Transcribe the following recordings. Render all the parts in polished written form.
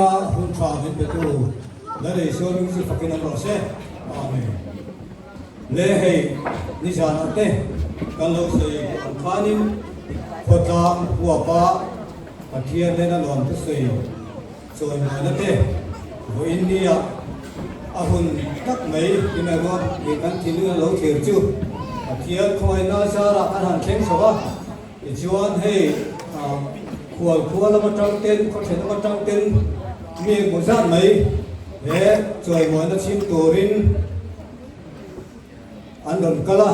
tura hun tha min petu Lal Isua hming chu fakin awm rawh se. Amen. Le hei nizanah te kan lo sawi duh ang khanin khawtlang huapa Pathian nena lawm thusawi Chawimawina te vawiin nia a hun tak mai ina ruak nih kan thinlung a lo thlir chu Pathian khawngaihna zarah kan han thleng chho a, tichuan hei khual khua lam atang ten khaw thenawm atang ten mi engmaw zat mai he chawimawina chhim turin An rawn kal a,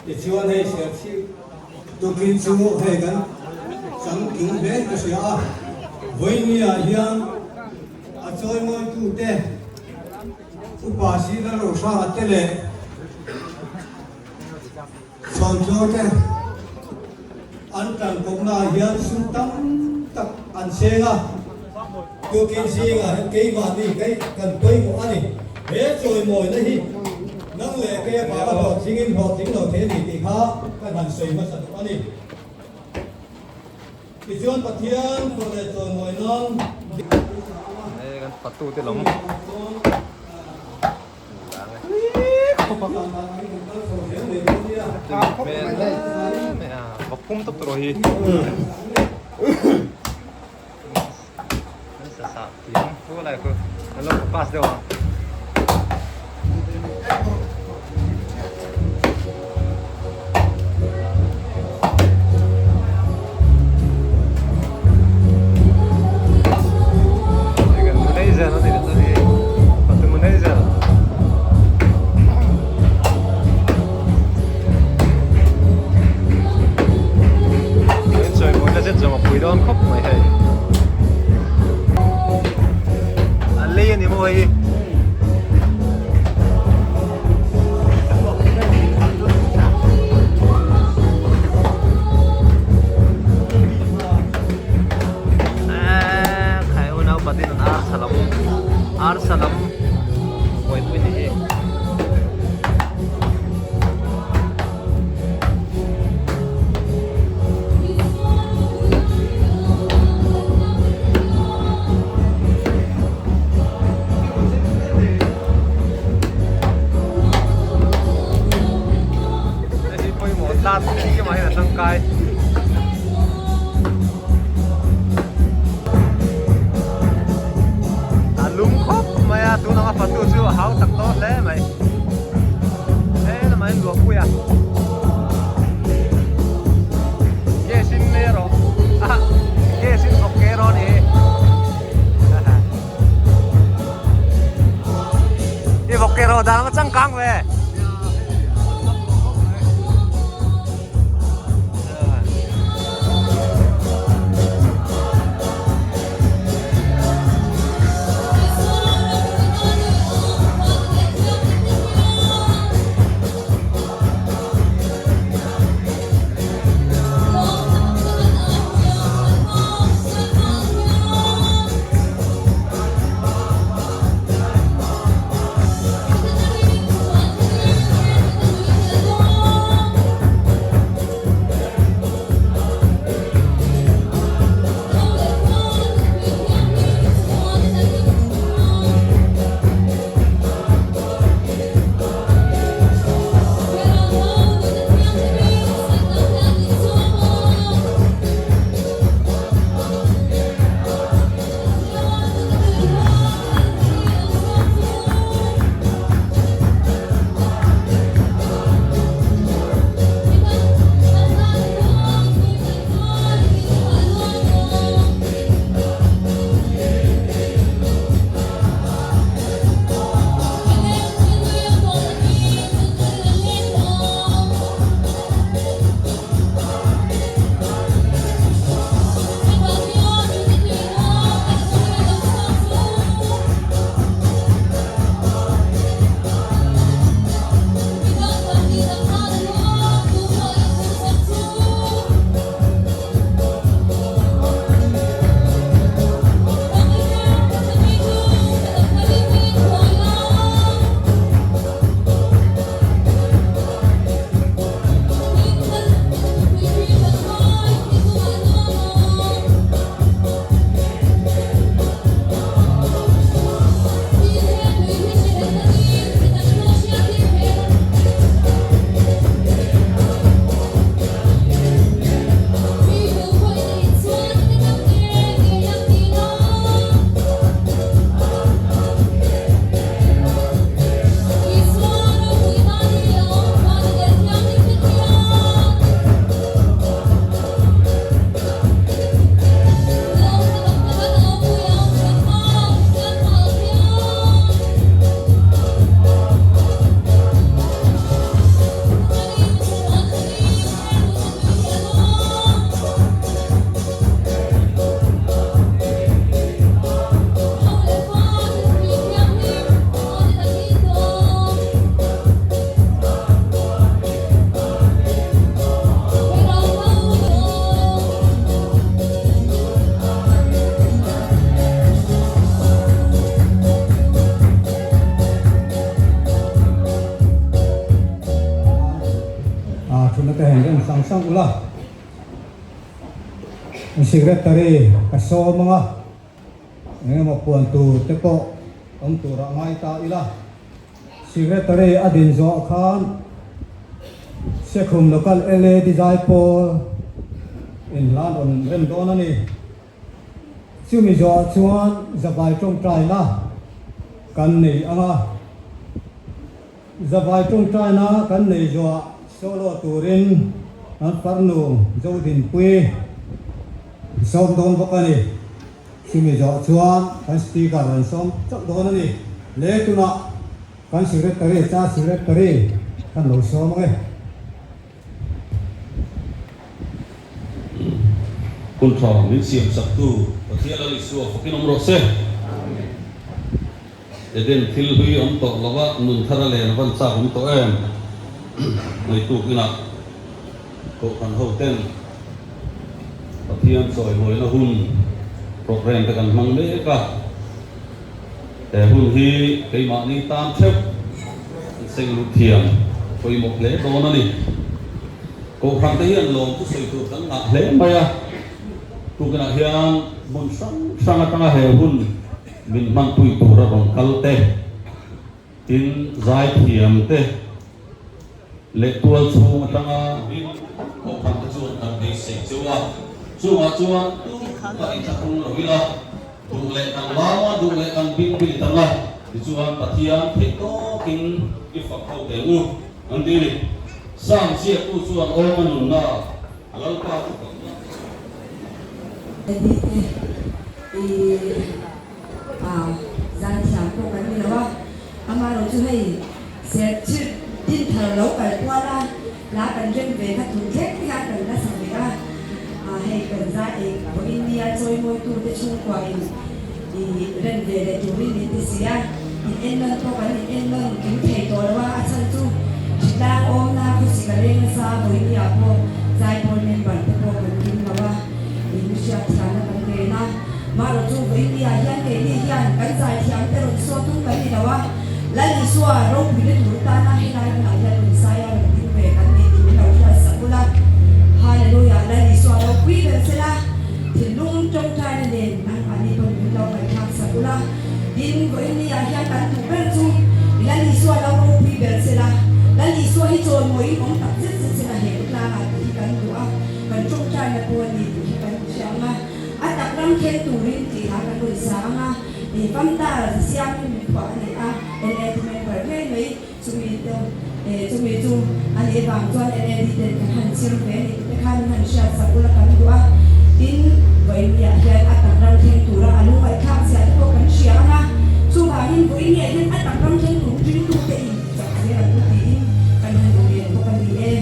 tichuan hei Serchhip tukin chu hei kan changtlung hle ka hria a, Vawinia hian a chawimawitute Upa Sina Rohranga te leh Chhawntlawr te an tangkawmnaah hian sum tam tak an seng a, tukin zingah hian keimahni kei kan pawimawh a ni. He chawimawina hi nang leh kei avanga hlawhtlingin hlawhtling lo thei a ni tih kha kan han sawi hmasa duh a ni. Tichuan Pathian fawh leh chawimawi nan Kan fatute lam. Vawk tawp tawh hi pass deuh a. Khai unau patin an arsa lam arsa lam buaipui ni hi. Hei hi pawimawh tlat engkim ah hian a tangkai. A lum khawp mai a tun anga fatu chu a hau tak tawh hle mai he lamah hian luah pui a gas in me rawh a gas in vawk ke rawh a ni hi vawk ke rawh dan a changkang ve. sang sang ula. Secretary ka sawm anga engemaw puan tur te pawh awm turah ngai ta ila. Secretary a din zawh khan Sekhum Local LAD Zaipawl inhlan rawn rem dawn a ni. Chumi zawhah chuan Zavai tawngtaina kan nei ang a. Zavai tawngtaina kan nei zawhah solo turin an farnu Zodinpuii sawm dawn bawk a ni. Chumi zawh chuan kan speaker an sawm chauh dawn a ni. Le tunah kan secretary cha secretary kan lo sawm ang e. Hun tha min siam saktu Pathian Lal Isua fakin awm rawh se. Eden thil hlui awm tawh lova nun thar a len van chak awm tawh em? Ngaihtuk inah Kohhran ho ten Pathian chawimawina hun program te kan hmang mek a, he hun hi keimahni tan theuh an seng lut thiam pawimawh hle dawn a ni. Kohhran te hian lawm chu sawi tur kan ngah hle mai a, tukinah hian hmun hrang hrang atanga he hun min hmanpui tura rawn kal te, tin zaithiam te, Leh tual chhung atanga min kohhran te chuan kan beisei cheu a, chungah chuan tumah in thlahrung lo ila, duh leh kan lam a, duh leh kan bing bil tang a, tichuan Pathian theih tawkin i fak ho teh u an ti a ni. Psalm ziaktu chuan awm a nunna Lalpa chu fakna. Eddie te i zaithiam pawh kan ni lo a, amaherawh chu hei Serchhip dinthar lo kal kual a, hla kan rem ve kha tun thleng hian kan la sa ve a, hei kan zai ei pawhin nia chawimawitu te chhungkua in i rem ve leh turin min ti si a, in ennawn pawh kan in ennawn kim thei tawh lo a, a chhan chu Hritlang awmna khawsik a leng nasa vawinia pawh zaipawl member te pawh kan kim lo a, in hriatthiamna kan ven a, marawh chu vawinia hian keini hian kan zaithiam te rawn saw tum kan ni lo a. Lal Isua ropuina tur tana helai hmunah hian rawn zai a rawn ding ve kan nih tih min lo hriat sak ula. Hallelujah! Lal Isua ropui ber sela, thinlung tawngtaina nen nangmahni pawn min lo ngaihthlak sak ula. Tin, vawiinniah hian kan duh ber chu Lal Isua lo ropui ber sela, Lal Isua hi chawimawiin awm tak zet zet sela he khawtlangah tih hi kan duh a, kan tawngtaina pawh a ni tih hi kan hria ang a. A tak ram thleng turin tih hla kan rawn sa ang a. Ih Famta siam hi min phuah a ni a, NLD member ngei mai chumi te chumi chu a nih avang chuan NLD ten kan han chhir ve a ni tih te khan min han hriat sak ula kan duh a. Tin, vawiinniah hian a tak ram thleng tura a lungngaihthlak zia te pawh kan hria ang a, chuvangin vawiinniah hian a tak ram thleng tur ringtute in chak zel ang u tiin kan han ngen bawk a ni e.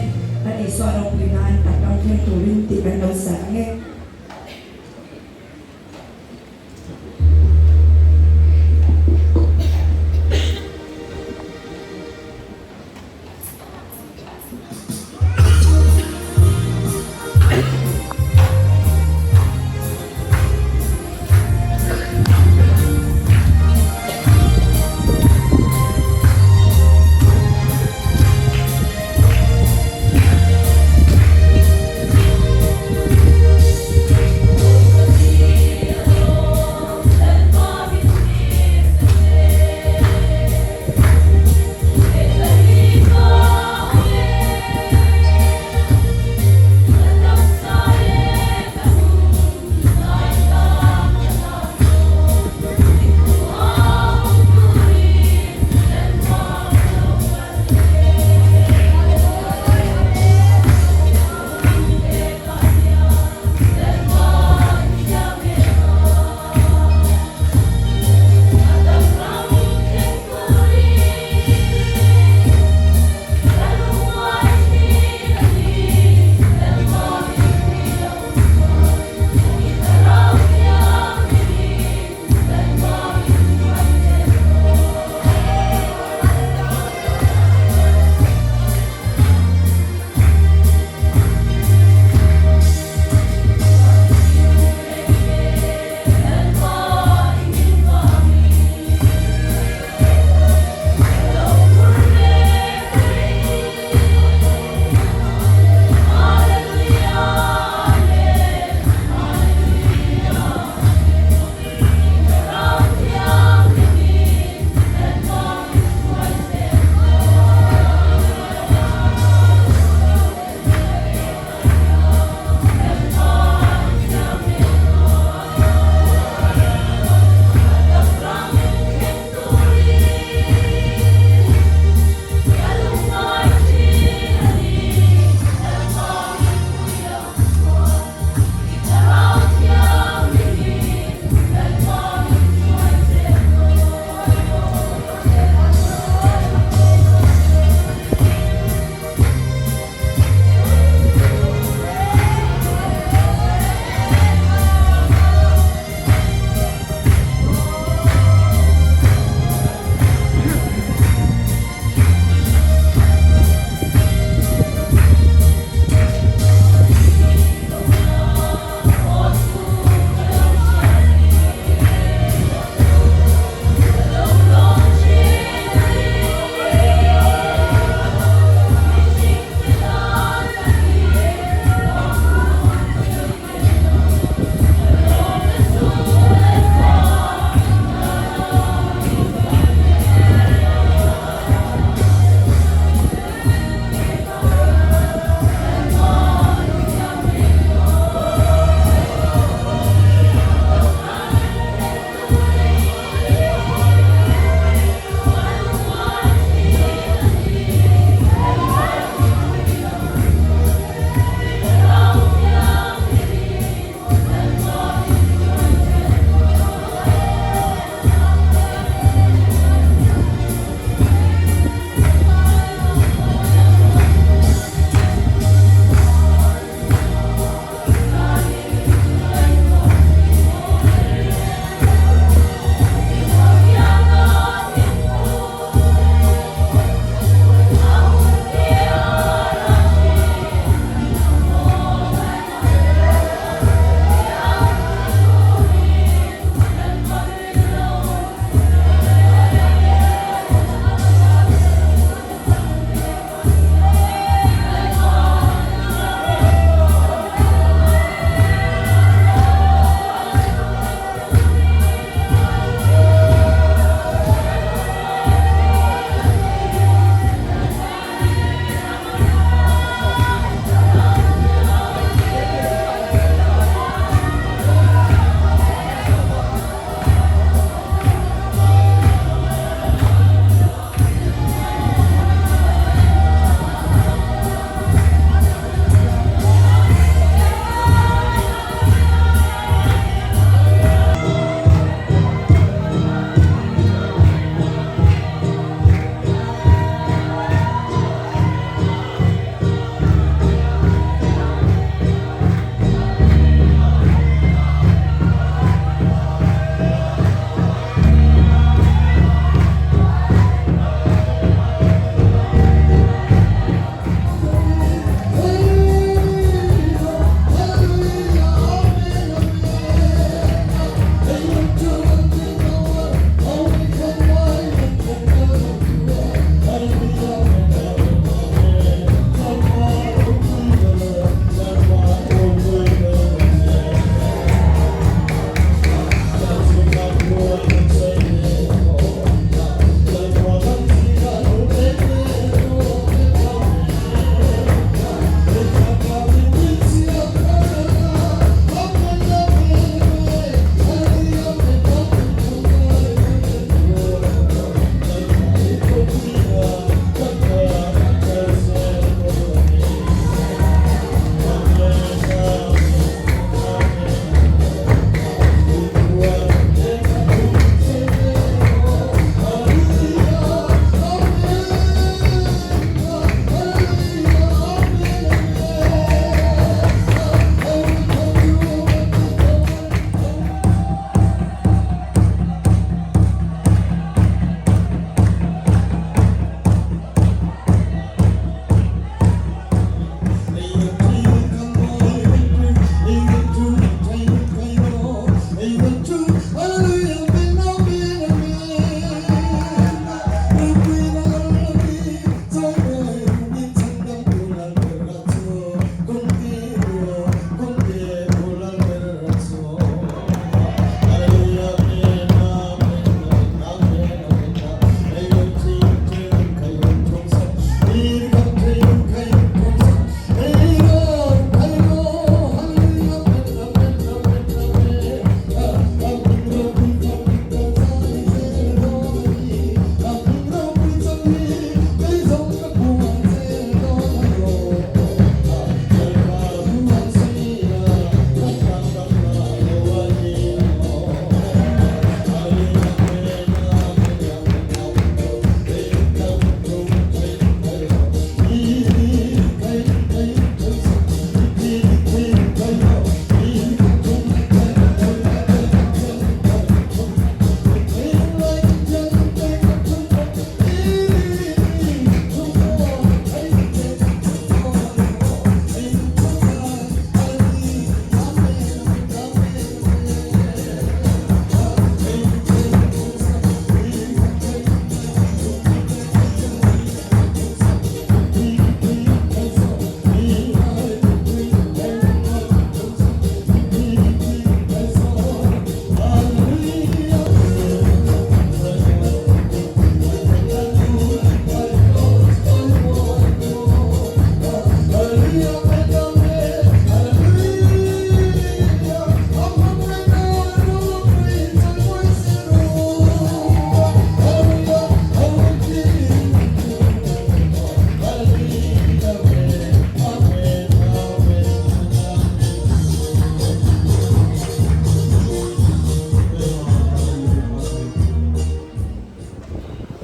Kan Isua ropui nan tak ram thleng turin tih kan lo sa ang e.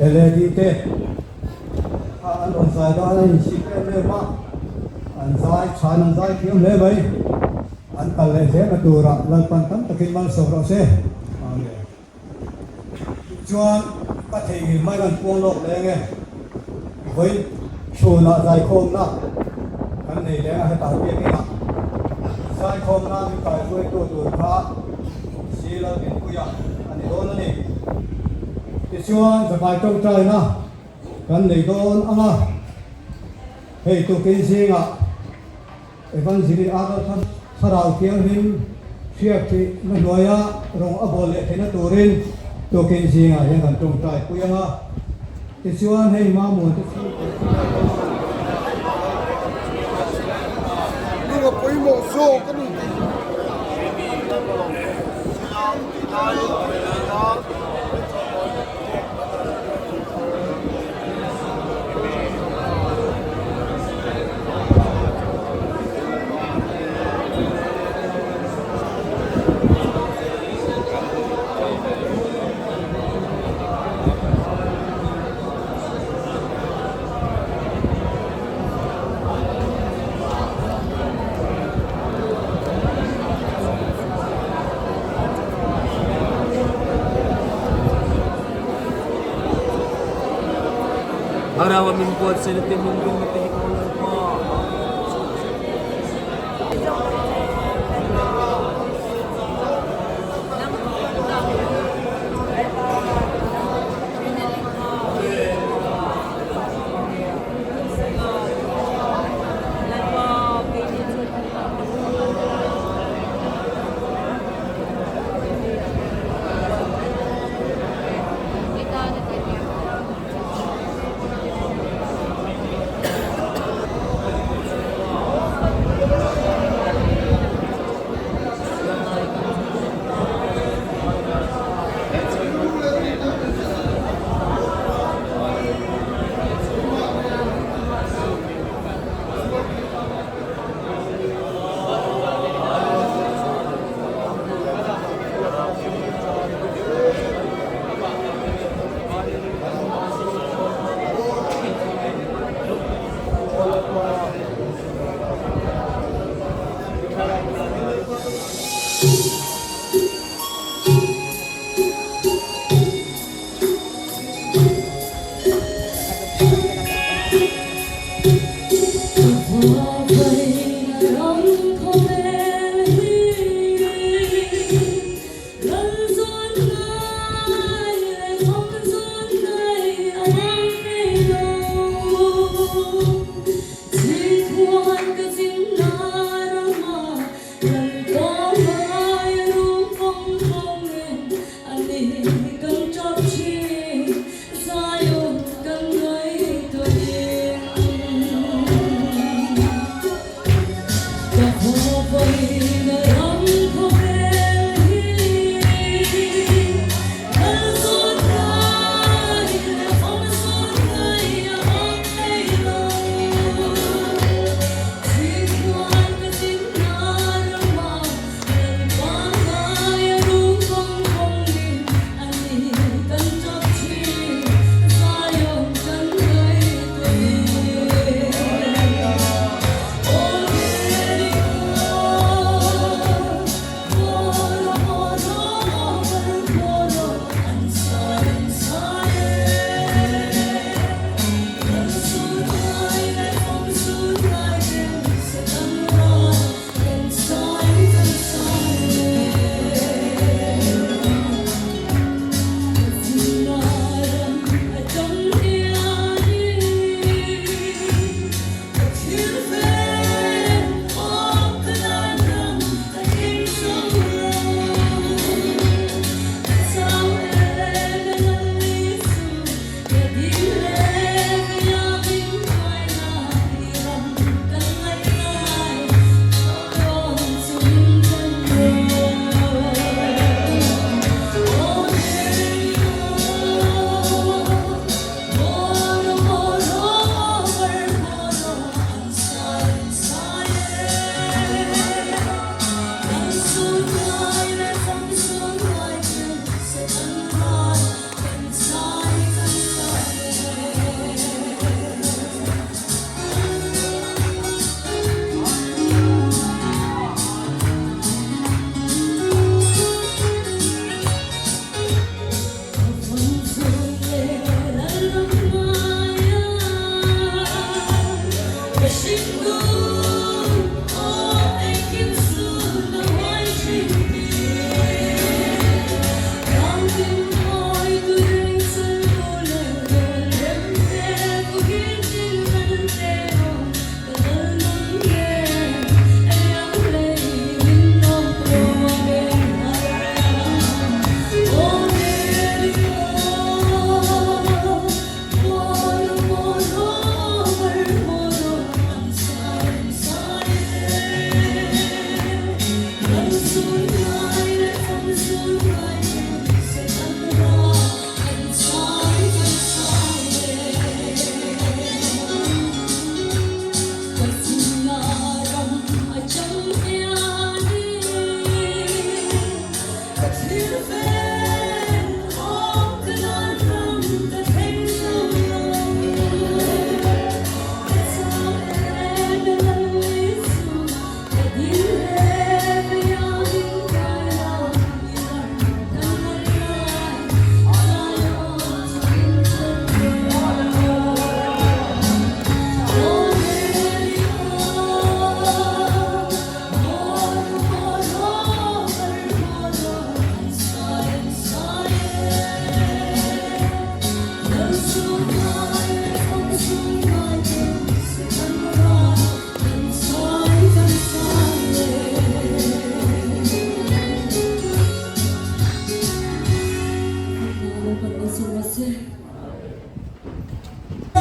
LAD te kha an rawn zai dawn a inchhip em em a, an zai than an zai thiam hle mai. An kal leh zelna turah Lalpan tam takin malsawm rawh se. Amen. Tichuan ka theihnghilh mai kan puang lawk leng e. Vawi chhunah zaikhawmna kan nei leng a hetah biakinah zaikhawmna min kaihruaitu tur kha Sir Lalrinpuia a ni dawn a ni. Tichuan zavai tawngtaina kan nei dawn ang a, hei tukin zingah Evangelist Adolf Thlarau Thianghlim hriat thihna hnuaia rawng a bawl leh theihna turin tukin zingah hian kan tawngtai pui ang a. Tichuan hei Mamuan te chhungkaw Nunga pawimawh zawk a ni tih. Thlarau min buatsaih na te min lung na te hi kawl Lalpa.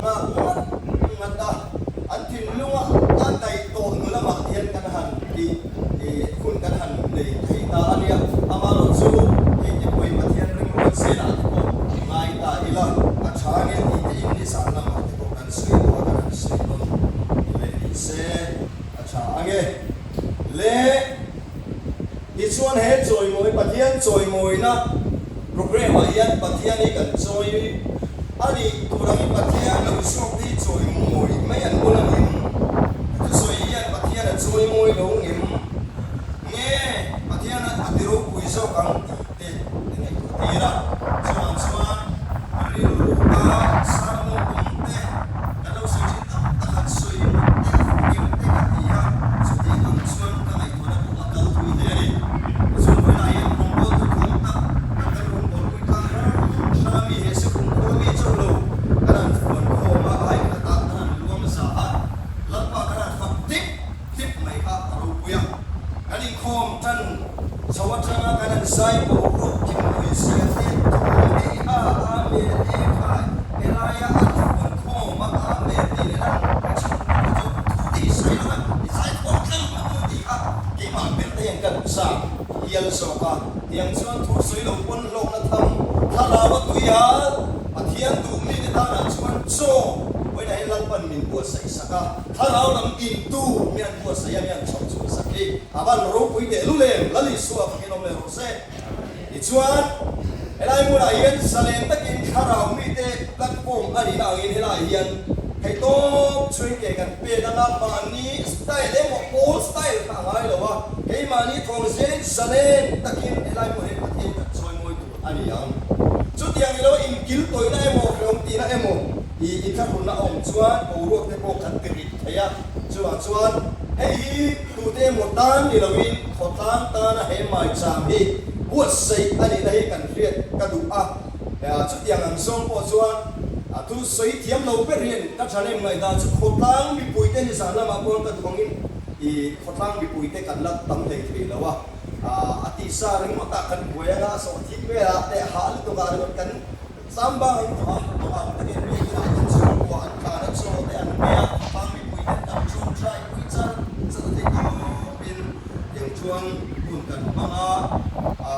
Nghak ngat ngat a, an thinlunga a daih tawh nu lamah hian kan han tih hun kan han nei thei ta a nia. Amaherawh chu hei te pawhin Pathian rimruat zelah te pawh ngai ta ila, a tha nge tih te in nizan lamah te pawh kan sawi tawh a, kan han sawi nawn leh ni se a tha ange. Le tichuan he chawimawi Pathian chawimawina programme ah hian Pathian hi kan chawi a nih tur angin Pathian lo zawk te hi chawimawi mai an awl angem? Ka thusawi hian Pathian a chawimawi lo ngem? Nge Pathian a ti ropui zawk ang tih te i ngaihtuah tir a, chuvang chuan rilru a sermon awm te kan lo sawi thin tak tak han sawi ngawt te a fuh ngem te ka ti a, chutiang ang chuan ka ngaihtuahna pawh a kal thui hle a ni. Tichuan vawiinah hian rawngbawltu thawm tak tak kan rawngbawlpui tlang hrang hrang a mi he Sekhumkhua mi chauh lo kan han fuan khawm a, ai khatah kan han luang za a, Lalpa kan han fak dik dik mai kha a ropui a. Kan inkhawm tan chho atanga kan han zai boruak kimmawi zia te thawm ei a Amen e khai helaia an fuan khawm a Amen tih leh an chho tur chu thu te i sawi lo a i zai khawm tlang hmak lo tih kha keimah ber te hian kan zak hial zawk a. Tiang chuan thu sawi lo pawn hlawkna tham thlarau a tui a Pathian duh mite tanah chuan chaw vawiinah hian Lalpan min buatsaih sak a. Thlarau lam intu mi an buatsaih a, mi an chhoh chhuah sak hi a van ropui teh lul em? Lal Isua fakin awm leh rawh se. Tichuan, helai hmunah hian zalen takin thlarau mite platform a nihna angin helaiah hian theihtawp chhuin ke kan pek anga mahni style emaw pawl style kha a ngai lo a, keimahni thawng zelin zalen takin helai hmunah hian Pathian kan chawimawi tur a ni ang. Chutiang ilo inkil tawihna emaw hrehawm tihna emaw i inthlahrunna a awm chuan boruak te pawh kan ti rit thei a, chuvang chuan hei hi tute emaw tan ni loin khawtlang tana he maicham hi buatsaih a nihna hi kan hriat ka duh a, chutiang ang zawng pawh chuan a thu sawi thiam lo ber hian ka thanem ngaihdan chu khawtlang mipuite nizan lamah pawh ka duh angin i khawtlang mipuite kan la tam hlei thei lo a. A tihsa ringawtah kan buai anga a sawh thim velah leh hah lutukah ringawt kan cham bang ang tawh a, amah takin biakinah an chhungkua an tlan a, chaw te an pe a, khawtlang mipui ten kan ṭawngṭai pui char char a theih tawpin tiang chuan hun kan hmang a,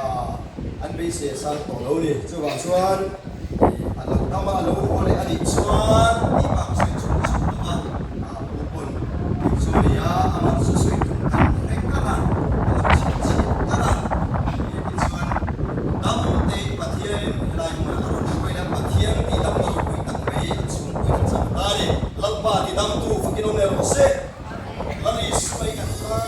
an beisei a sang tawh lo ni. Chuvang chuan a lo dam a, a lo haw leh a nih chuan tih bak sawi chhun chhun lo va. Pu pawn tih chu a ni a, amah chu sawi tum kan hrek kar a, a lo chhit chhit kar a. Tichuan, dam tein Pathianin helai hmunah a rawn hruai a, Pathian ti dam lo pui tak mai a chhungpuiin a chang ta a ni. Lalpa ti damtu fakin awm leh rawh se. Lal Isua i kan tan.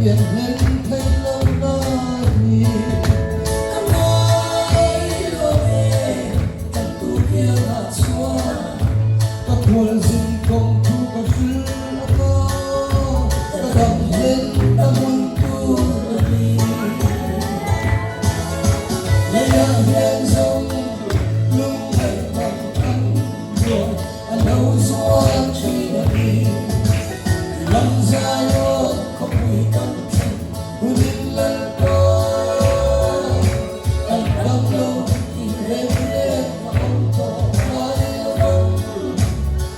pian hlen thei lo na ni. Ka ngai lo e, kan tu kiangah chuan ka khualzin kawng thu ka hrilh a ka, ka dam hlen ta hmun tur a ni. Leiah hian zawng lungngaih bang an buai a lo zual thin a ni. Lam Zion khawpui kan thleng hunin Lalpa kan dam lo tih reng reng a awm tawh ngai lo vang,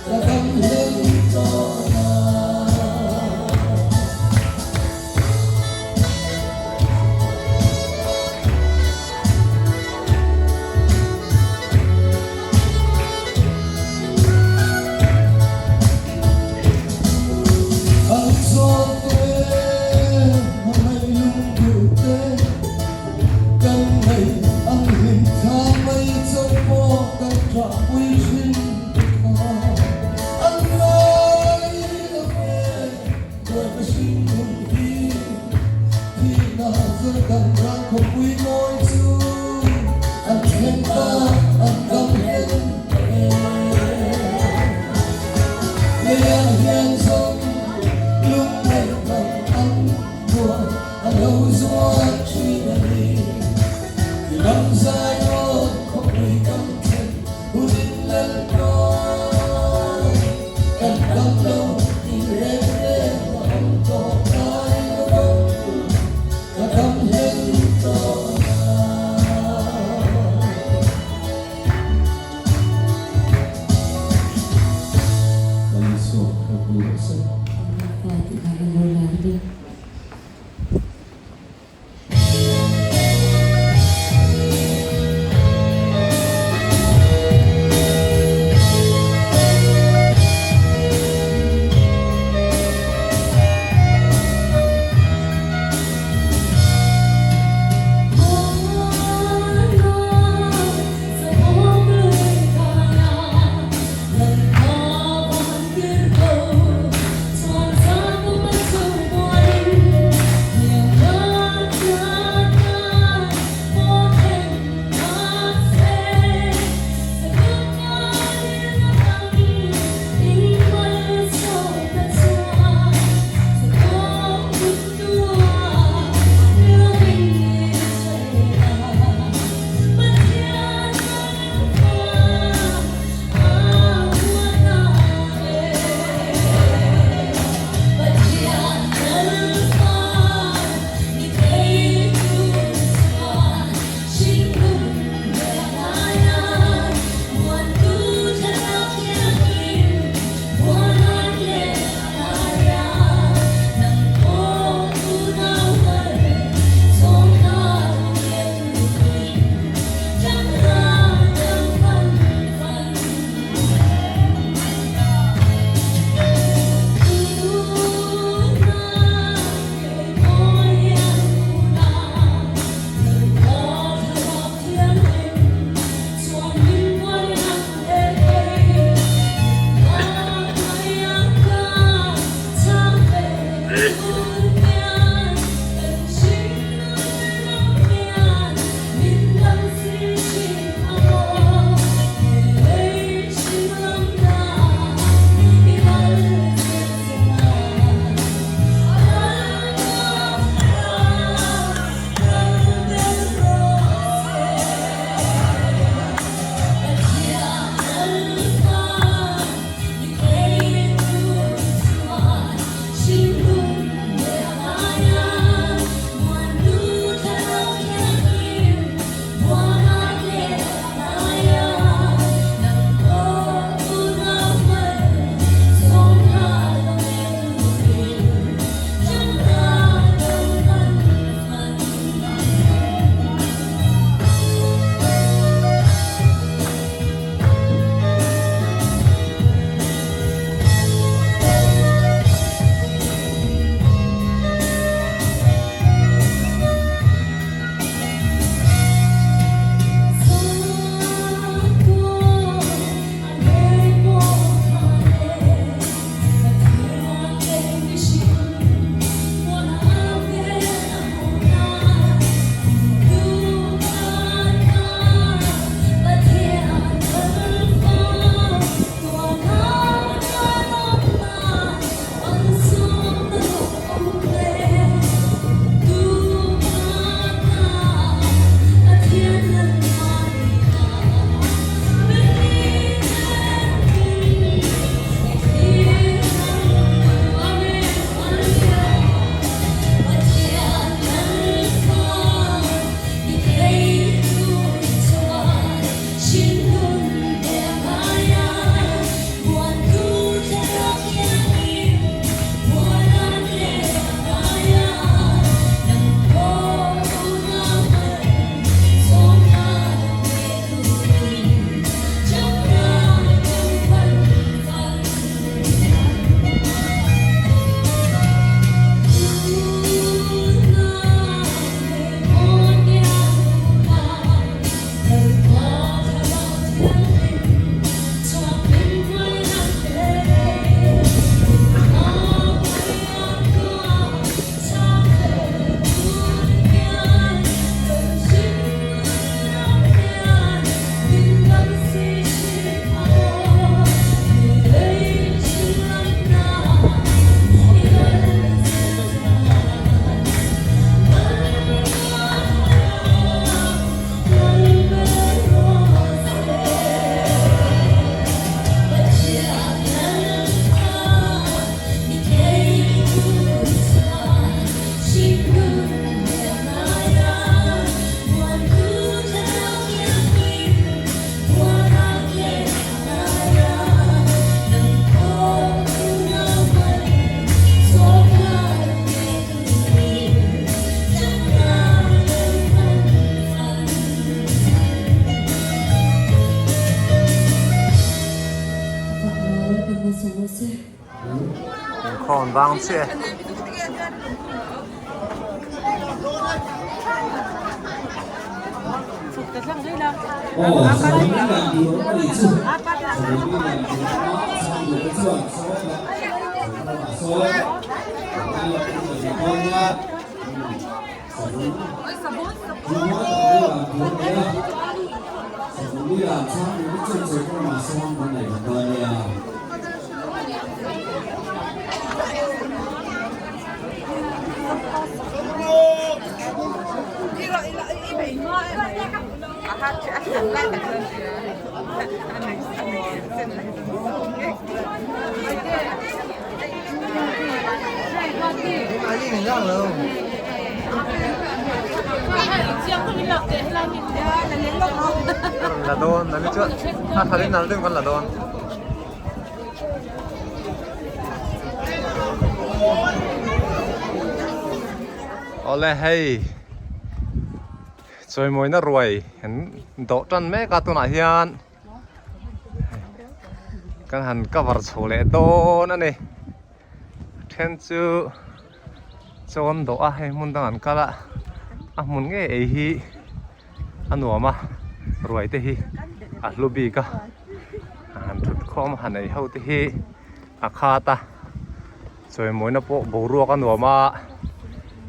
ka dam hlen tawh na. An zawn te hmangaih lungduh te kan ngaih an hlim thla mai chauh pawh kan ṭahpui thin te kha an ngai lo ve. Buaina hring hun hi thihna Jordan ral khawpui mawi chu an thleng ta, an dam hlen ta e. Leiah hian zawng lungngaih dang an buai a lo zuar thin a ni. I lam Zion khawpui kan thlen hunin Lalpa. Kan dam lo tih reng reng a awm tawh ngai lo vang, ka dam hlen tawh na. Kan insuak kha bu rawh se. Fa tih kha kan lo lar a ni. Malsawm rawh se. Inkhawm vang chiah e. La dawn ani chuan a thalin nal deuh kan la dawn. Awle hei chawimawina ruai an dawh tan mek a tunah hian kan han cover chho leh dawn a ni then chu chawn dawh a hei hmun dang an kal a a hmun ngei ei hi a nuam a ruai te hi a hlu bik a han thut khawm a han ei ho te hi a khat a chawimawina pawh boruak a nuam a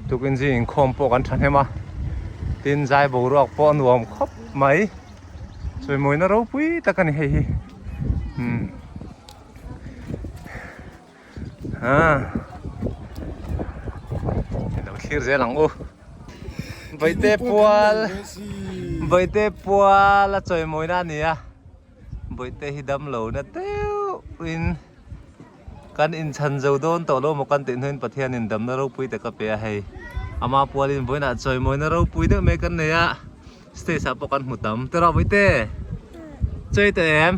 tukin zing inkhawm pawh kan thahnem a tin zai boruak pawh a nuam khawp mai chawimawina ropui tak a ni hei hi umm ah ilo thlir zel ang u Vaite pual Vaite pual a chawimawina a ni a Vaite hi damlo na deuh in kan inchhan zo dawn tawh lo maw kan tih hnuin Pathianin damna ropui tak a pe a hei ama pualin vawiinah chawimawina ropui deuh mai kan nei a stage ah pawh kan hmu tam tiraw Vaite chawi tawh em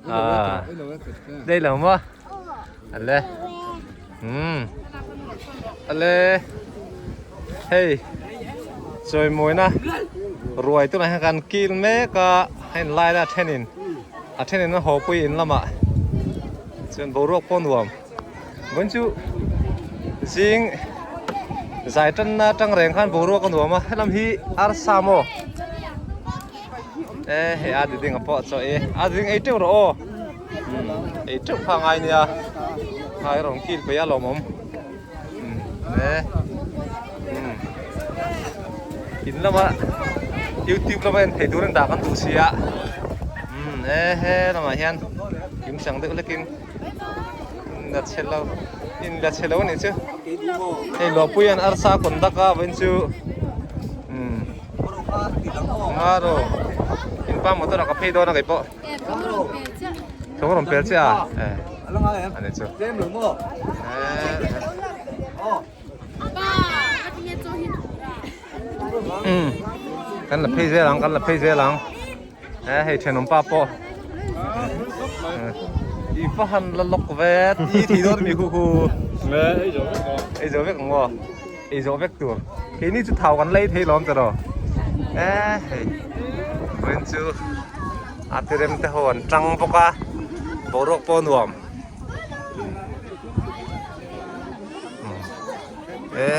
ah đây lo maw ale umm ale hei chawimawina ruai tunah hian kan kil mek a a inlai a thenin a thenin a haw pui in lamah chuan boruak pawh nuam vawiin chu zing zai tanna atang reng khan boruak a nuam a helam hi arsa maw e hei a diding a pawh chaw e a diding ei teuh rawh aw ei teuh kha ngai nia ngai rawn kil pei a lawmawm e in lama youtube lama en thei turin dah kan duh si a e he lamah hian kim sang deuh hlekin in la chhe lo in la chhe lo anih chu hei luahpui an arsa conduct a vawiin chu Ngaro in pa motor ah ka phei dawn a kei pawh thawng rawn pel chiah a ani chu kan la phei zel ang kan la phei zel ang e hei thenawm pa pawh i va han la lawk ve i thei dawn mi khu khu ei zo vek ang aw Ei zawh vek tur. Keini chu thau kan lei thei lawm tiraw. E hei vawiin chu a tirem te ho an tang bawk a boruak pawh a nuam. E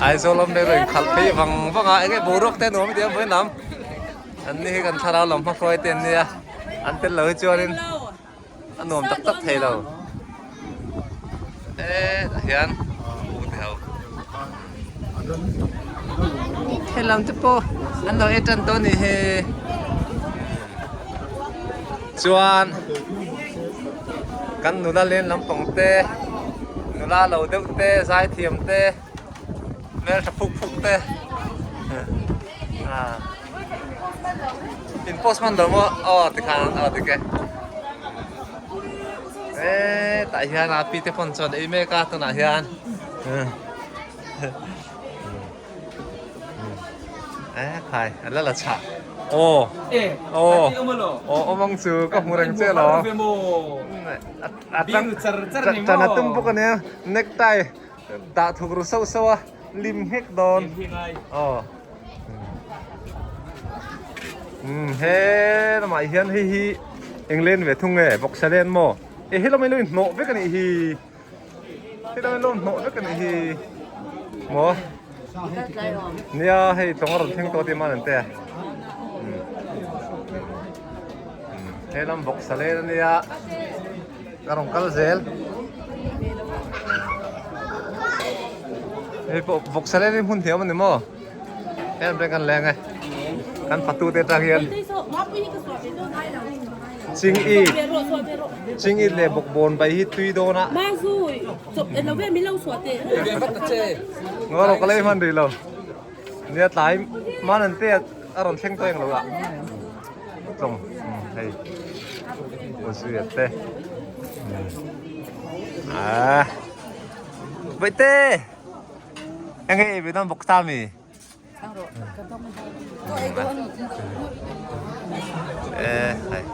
Aizawl awm leh rawn khalh phei vang vang a enge boruak te a nuam a tia vawiin lam an ni hi kan thlarau lam hmahruai te an nia an tel lo hi chuanin. a nuam tak tak thei lo e tah hian u te ho helam te pawh an lo e tan tawh a nih hi chuan kan nula len lampang te nula lo deuh te zaithiam te hmeltha phuk phuk te ah. In post hman lo maw? Aw tikhan aw dik e. E tah hian a pi te pawn chuan ei mek a tunah hian. E khai a la la chhah. Aw. Aw. Aw awm ang chu ka hmu reng che lo. A tang chan a tum bawk ania necktie dah thuk ru sauh sauh a lim nghek dawn. Aw. Umm he lamah hian hei hi eng len ve thung nge vawksa len maw e he lamah hian lo inhnawh vek a nih hi he lamah hian lo inhnawh vek a nih hi maw nia hei tlawng a rawn thleng tawh tih man an te a he lam vawksa len a nia ka rawn kal zel hei pawh vawksa len hi hmun thiam a ni maw. Em te kan leng e kan fatu te tang hian ching i ching i leh bawkbawn bai hi tui dawn a ngaw rawh ka lei hman rih lo nia tlai man an te a rawn thleng tawh eng lo ah tlawng hei uzuia te ah Baihte. Enge ei ve dawn bawk ta mi? Eh, hai.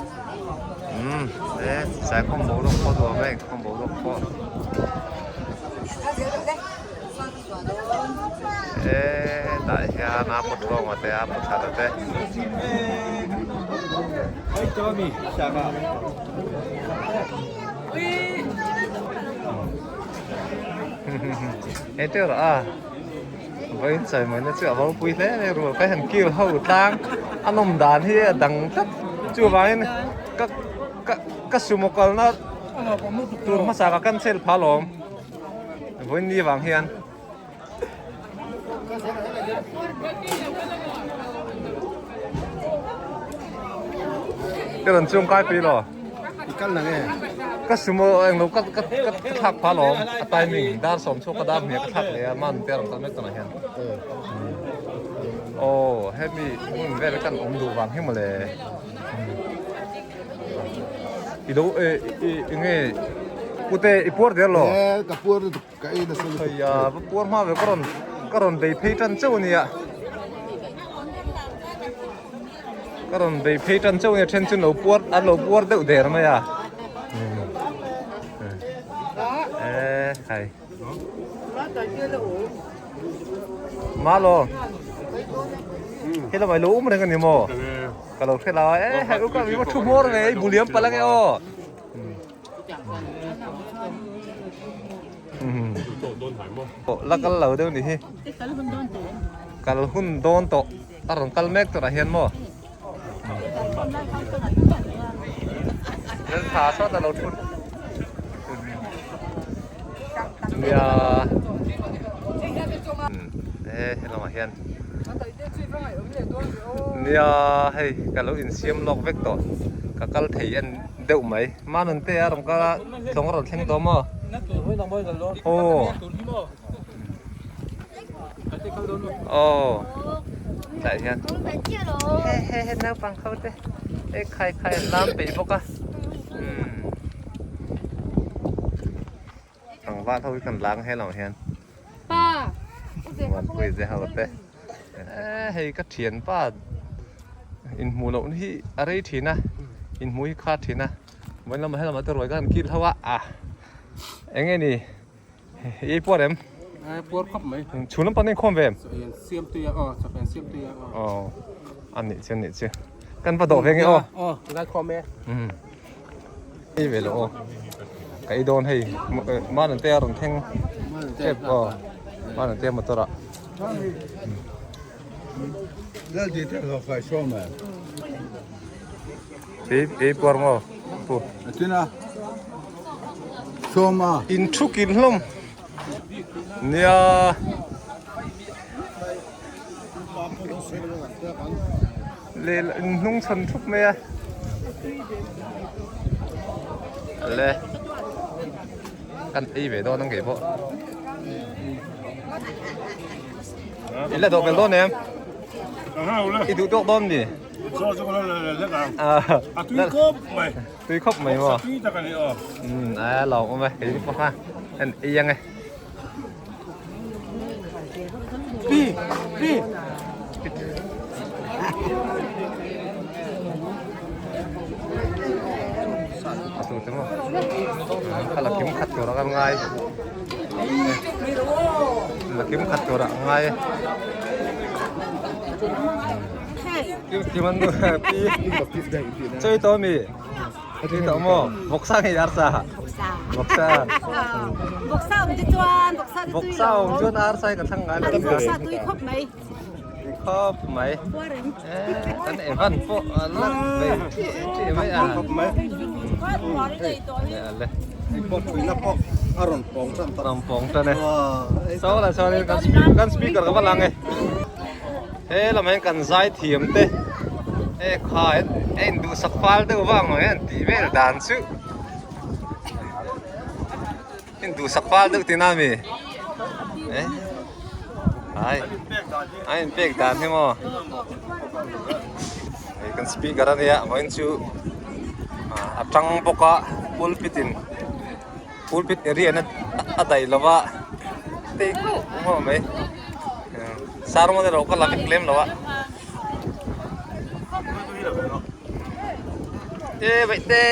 Eh, sai không bố được kho đùa mấy, không bố được kho. Eh, tại hian a put ruang a te a put that a te. He teuh rawh a vawiin chawi mai na chu a ropui hle mai rual kai han kil ho tlang a nawm dan hi a dang tlat chuvangin ka ka ka sumo kalna tur hmasa ka cancel phah alawm vawiin ni vang hian. Ka rawn chuang kai pui lo. I kal na nge? Ka sumo englo ka ka ka thlak pha lawm a timing dar sawm chhuak ka dar hmeh ka thlak leh a man te a rawn kal mek tunah hian. Aw hemi hmun vel kan awm duh vang hi mawle. I lo e i enge pute i puar der lo? E ka puar lutuk. Ka ei nasa lutuk. Hei a va puar hma ve ka rawn ka rawn bei phei tan chauh ania. Ka rawn bei phei tan chauh ania then chu lo puar an lo puar deuh der mai a. Eh hai. Malo. He lamah i lo um reng ani maw? Ka lo hre lo a eh hai u ka mi va thu hmawr ve i buliam palh ange aw. La kal lo deuh nih hi kal hun dawn tawh a rawn kal mek turah hian maw thil tha sawt a lo thut nia e helamah hian nia hei ka lo insiam lawk vek tawh ka kal thei a ni. Deuh mai. Manun te a rawn kal a, tlawng a rawn thleng tawh maw? Aw. Aw. Tlai hian. He he he naupang ho te. Hei khai khai an lam peih bawk a. Umm. Tlangval ho hi kan lang he lamah hian. Muanpui ze ho te. Hei ka thianpa inhmuh loh hi a rei thin a inhmuh hi kha thin a vawiin lamah helamah te ruai khan kil ho a ah eng nge ni i puar em puar khawp mai chhun lampang te inkhawm ve em siam tui a aw chawhmeh siam tui a aw a nih chu a nih chu kan va dawh ve nge aw aw ngai khawm e Ei ve lo aw ka ei dawn hei man an te a rawn thleng tep aw man an te motor ah ei ei puar maw pu in thu kin hlawm nia Leh hnung chhan thup mai a le kan ei ve dawn ang kei pawh i la dawh bel dawn em i duh tawk dawn ni tui khawp mai maw a lawm awm e kei pawh kha an ei ang e. Pi pi A tu te maw a la kim khat tur a kan ngai la kim khat tur a ngai. Kim an nu pi. Chawi tawh mi? Tui tawh maw? Vawksa nge arsa? Vawksa. Vawksa. Vawksa awm te chuan vawksa te tui Vawksa awm chuan arsa hi ka thlang ngai lo. Vawksa tui khawp mai. Tui khawp mai. Kan Evan pawh a la bei chiah chiah mai a. Khawp mai. Hei pawh tuina pawh a rawn pawng tan ta. Rawn pawng tan e. Saw lah chuanin kan speaker ka va lang e. He lam hian kan zai thiam te e kha a induhsak fal deuh vang ang hian tih vel dan chu induhsak fal deuh tina mi e ai a inpek dan hi maw hei kan speaker ania vawiin chu a tang bawk a pulpit in pulpit area na a daih lova tei kuh maw mai. Sermon erawh ka la vek lem lo a. E vaih te.